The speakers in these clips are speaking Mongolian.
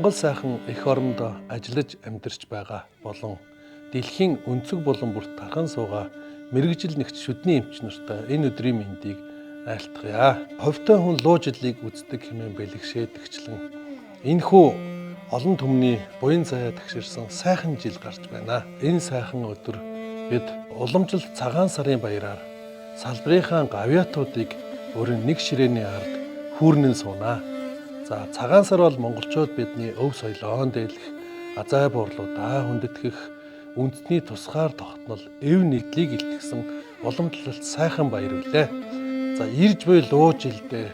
Монгол сайхан эх орондоо ажиллаж амьдарч байгаа болон дэлхийн өнцөг булан бүрт тархан суугаа мэргэжил нэгч шүдний эмч нартай энэ өдрийн мэндийг айлтгая. Ховтой хүн луу жилийг үздэг хэмээн бэлгшээдэгчлэн энэхүү олон түмний буян заяа тэгшэрсэн сайхан жил гарч байна. Энэ сайхан өдөр бид уламжлалт цагаан сарын баяраар салбарынхаа гавьяатуудыг өрн нэг ширээний ард хүүрнэн суунаа. За, цагаан сар бол монголчууд бидний өв соёлоон дээлэх, азай буурлуудаа хүндэтгэх, үндэсний тусгаар тогтнол, эв нэгдлийг илтгэсэн уламжлалт сайхан баяр билээ. За, ирж буй луу жилдээ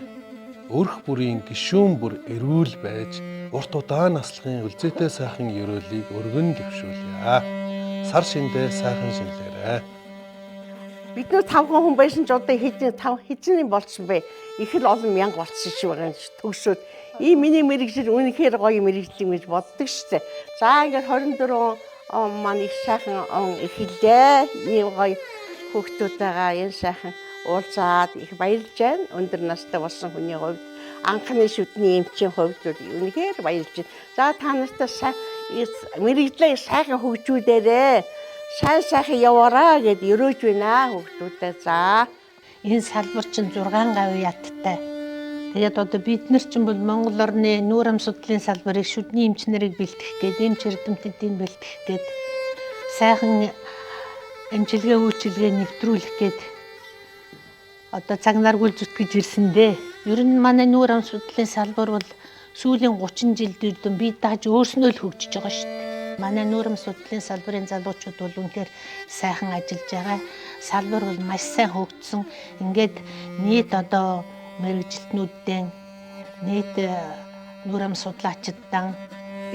өрх бүрийн гишүүн бүр эрүүл байж, урт удаан наслахын үлзээтэй сайхан ерөөлийг өргөн дэвшүүлье. Сар шиндээ сайхан шинэлээрэй. Бид нэр 5 хүн байсан ч одоо хэдэн 5 хэдэн болцсон бэ? Их л олон мянга болцсон шиг байгаа юм чи төгсөөд ийм миний мэргэжил үнэхээр гоё мэргэжил юм гэж боддог шүү дээ. За, ингээд 24 он маань их сайхан он эхэллээ. Ийм гоё хүүхдүүдтэйгээ энэ сайхан уулзаад их баярлж байна. Өндөр настай болсон хүний хувьд, анхны шүдний эмчийн хувьд бол үнэхээр баярлж байна. За, та нартай сайн мэргэжлээ сайхан хөгжүүлээрэй. Сайн сайхан яваараа гэд ерөөж байна хүүхдүүдээ. За. Энэ салбар чинь 6 гавь яттай. Тэгээд одоо бид нар чинь бол Монгол орны нүүр ам судлалын салбарыг, шүдний эмч нарыг бэлтгэх гээд, эмч эрдэмтдийг бэлтгэх гээд, сайхан эмчилгээ үйлчилгээ нэвтрүүлэх гээд одоо цагнааргүй зүтгэж ирсэн дээ. Ер нь манай нүүр ам судлалын салбар бол сүүлийн 30 жилд ердөө бие дааж өөрснөө л хөгжиж байгаа шүү дээ. Манай нүүр ам судлалын салбарын залуучууд бол үнэхээр сайхан ажиллаж байгаа. Салбар бол маш сайн хөгжсөн. Ингээд нийт одоо мэргэжилтнүүддээ, нийт нүүр ам судлаачдаа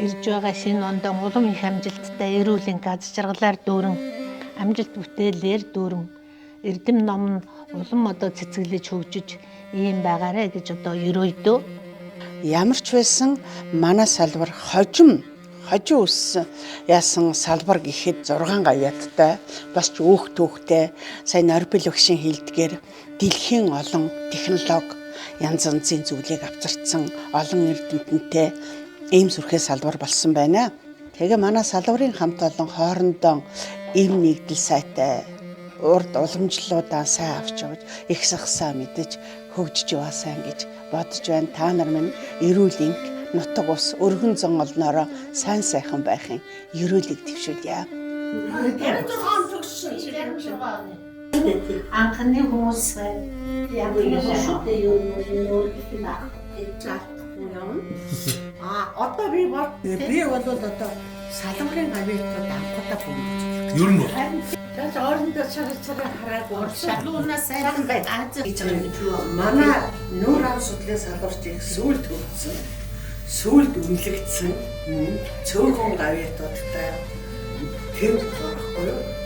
ирж байгаа шинэ ондоо улам их амжилттай, эрүүл энх, аз жаргалаар дүүрэн, амжилт бүтээлээр дүүрэн, эрдэм ном нь улам одоо цэцэглэж хөгжиж ийм байгаарэ гэж одоо ерөөйдөө. Ямар ч байсан манай салбар хожим хожим өссөн яасан салбар гэхэд 6 гавьяаттай, бас ч өөх түүхтэй. Сая Норбил өгшин хэлдгээр дэлхийн олон технологи, янз янзын зүйлийг авчирцсан олон эрдэмтэнтэй ийм сүрхээ салбар болсон байна. Тэгээ манай салбарын хамт олон хоорондоо эв нэгдэл сайтай, урд уламжлалуудаа сайн авч явж, их сахсаа мэдэж хөгжиж яваасай гэж бодож байна. Та нар минь эрүүл энх, нутаг ус, өргөн зон олноороо сайн сайхан байхын ерөөлийг дэвшүүлье. 66 төгссөн. Анхны хүмүүс байна. Анхны шүү дээ, юу юу Заалтахгүй юм. А одоо би бол Би бол одоо салбарын гавьяатууд анхудаа бөмбөж. Ер нь бол За, орондоо цар цар хараагүй. Шалуунаас сайхан байна. Аз гэж байгаа юм. Манай нүүр ам судлалын салбарч их сүүлд хөгжсөн, сүүлд үнэлэгдсэн цөөхөн гавьяатуудтай тэр болохгүй юу?